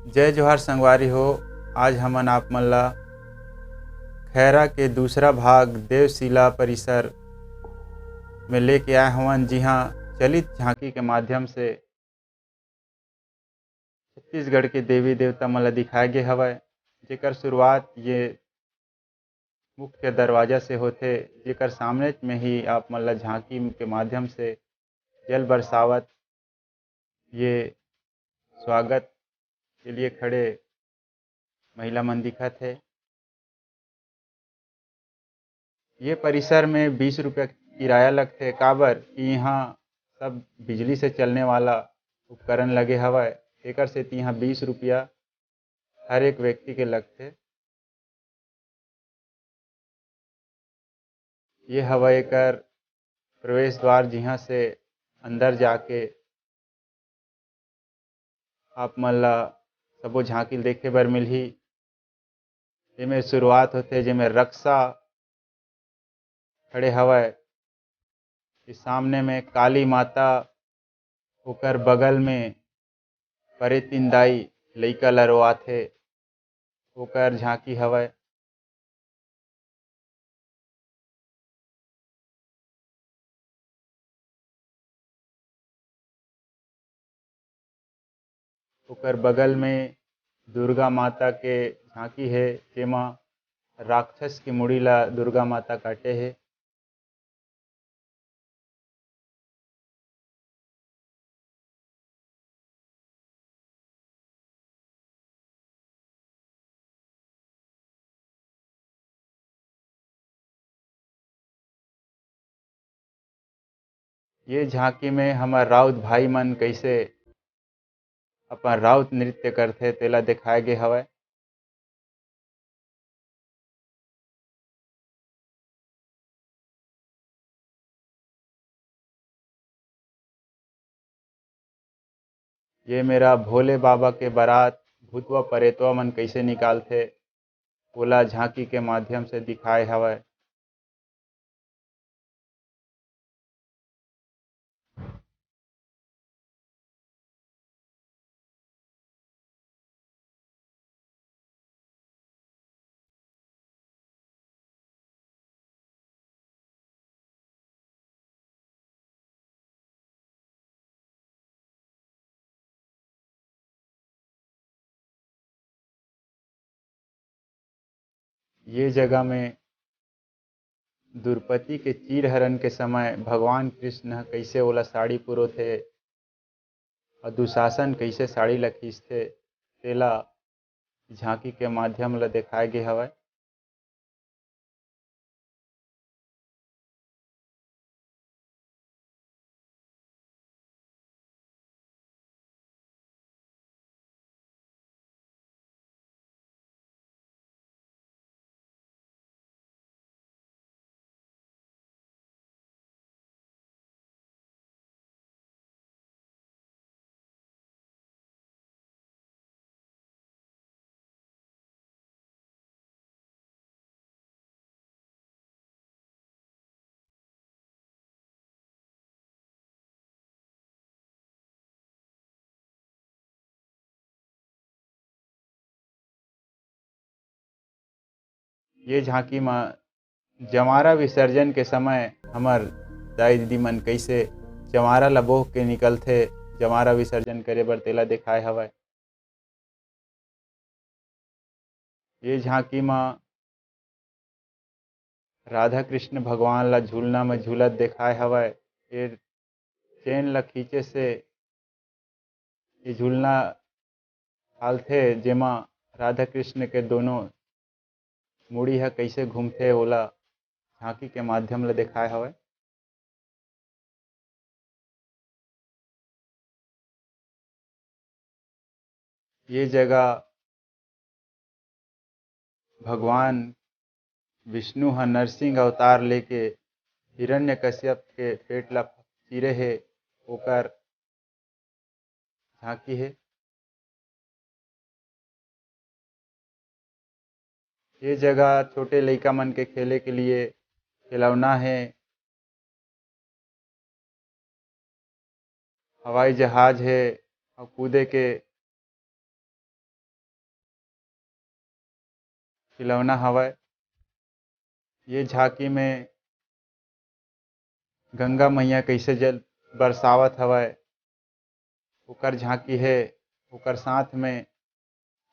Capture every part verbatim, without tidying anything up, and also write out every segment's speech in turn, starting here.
जय जोहार संगवारी हो, आज हमन आप मन ला खैरा के दूसरा भाग देवशिला परिसर में लेके आए हवन, जिहां चलित झांकी के माध्यम से छत्तीसगढ़ के देवी देवता मन ला दिखाए गे हवय, जेकर शुरुआत ये मुख्य दरवाजा से होथे, जेकर सामने में ही आप मन ला झांकी के माध्यम से जल बरसावत ये स्वागत के लिए खड़े महिला मन दिखत हे। ये परिसर में बीस रुपया किराया लगथे, काबर कि यहाँ सब बिजली से चलने वाला उपकरण लगे हवय, तेकर सेती यहाँ बीस रुपया हर एक व्यक्ति के लगथे। ये हवय एकर प्रवेश द्वार, जिहाँ से अंदर जाके आप मन ला सबो झांकी ल देखे बर मिलही। एमे शुरुआत होथे, जेमे रक्षा खड़े हवय, कि सामने में काली माता, ओकर बगल में परेतिन दाई लइका ल रोआथे, ओकर झांकी हवय। ओकर बगल में दुर्गा माता के झांकी हे, जेमा राक्षस के मुड़ी ला दुर्गा माता काटे हे। ये झांकी में हमर राउत भाई मन कइसे अपन राउत नृत्य करथे, तेला दिखाए गे हवय। ये मेरा भोले बाबा के बारात भूतवा परेतवा मन कइसे निकालथे, ओला झांकी के माध्यम से दिखाए हवय। ये जगह में द्रौपदी के चीरहरण के समय भगवान कृष्ण ह कइसे ओला साड़ी पुरोथे अउ दुशासन कइसे साड़ी ला खींचथे, तेला झांकी के माध्यम ला दिखाए गे हवय। ये झांकी म जंवारा विसर्जन के समय हमर दाई दीदी मन कइसे जंवारा ल बोह के निकलथे, जंवारा विसर्जन करे बर, तेला दिखाए हवय। ये झांकी म राधा कृष्ण भगवान ला झूलना में झूलत दिखाए हवय। ये चेन ला खींचे से ये झूलना हालथे, जेमा राधा कृष्ण के दोनों मुड़ी ह कइसे घूमथे, ओला झांकी के माध्यम ले दिखाए हवय। ये जगह भगवान विष्णु ह नरसिंह अवतार लेके हिरण्यकश्यप के पेट ला चीरे हे, ओकर झांकी हे। ये जगह छोटे लइका मन के खेले के लिए खिलौना हे, हवाई जहाज हे अउ कूदे के खिलौना हवय। ये झांकी में गंगा मैया कइसे जल बरसावत हवय, ओकर झांकी हे। ओकर साथ में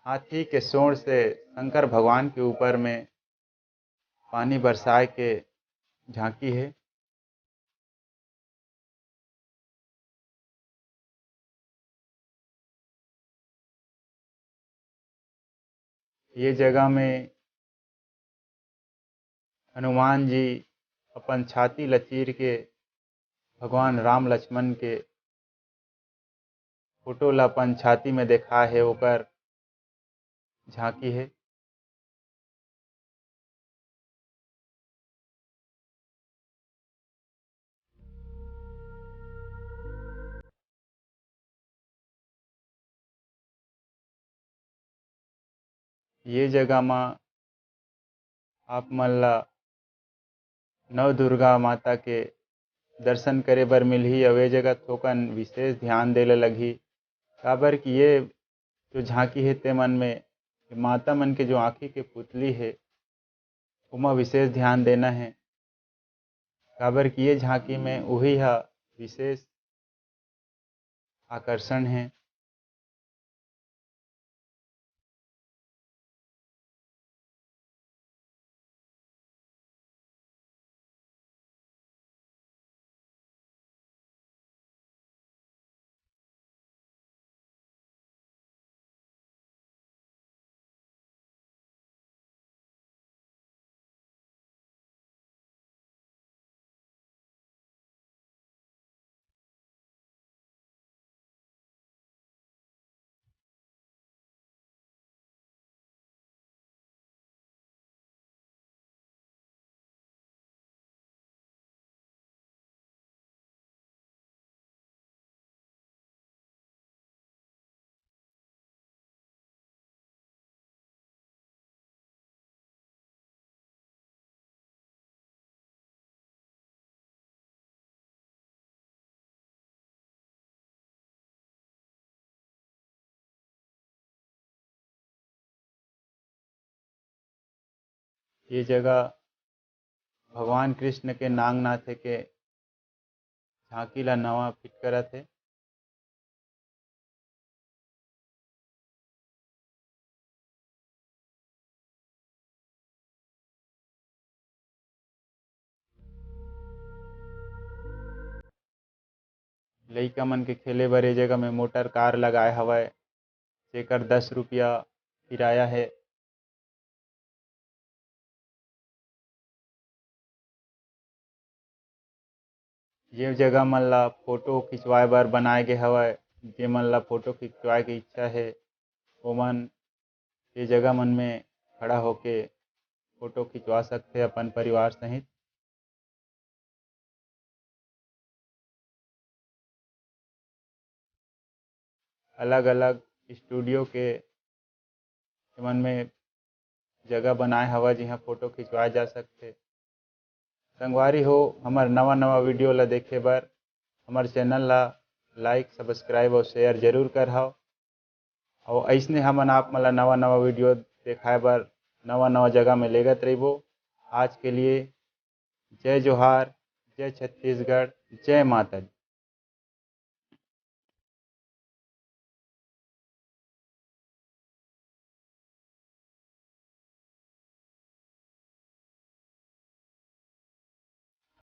हाथी के सोंड़ से शंकर भगवान के ऊपर में पानी बरसाए के झांकी हे। ये जगह में हनुमान जी अपन छाती ल चीर के भगवान राम लक्ष्मण के फोटो ल अपन छाती में देखाए हे, ओकर झांकी हे। ये जगह म आप मन ला नव दुर्गा माता के दर्शन करे बर मिलही, अउ ये जगह थोकन विशेष ध्यान दे ल लगही, काबर कि ये जो झांकी हे ते मन में माता मन के जो आँखी के पुतली हे, ओमा विशेष ध्यान देना हे, काबर कि ये झांकी में उही ह विशेष आकर्षण हे। ये जगह भगवान कृष्ण के नांगनाथ के झांकी ला नवा फिट करत हे। लइका मन के खेले बर ये जगह में मोटर कार लगाए हवय, जेकर दस रुपया किराया हे। ये जगह मन ला फोटो खिंचवाए बर बनाए गे हवय। जेमन ला फोटो खिंचवाए के इच्छा हे, ओमन ये जगह मन में खड़ा होके फोटो खिंचवा सकथे अपन परिवार सहित। अलग-अलग स्टूडियो के मन में जगह बनाए हवय, जिहां फोटो खिंचवाए जा सकथे। संगवारी हो, हमर नवा-नवा वीडियो ला देखे बर हमर चैनल ला लाइक, सब्सक्राइब अउ शेयर जरूर करहव। अउ अइसने हमन आप मन ला नवा-नवा वीडियो देखाए बर नवा-नवा जगह में लेगत रहिबो। आज के लिए जय जोहार, जय छत्तीसगढ़, जय माता दी।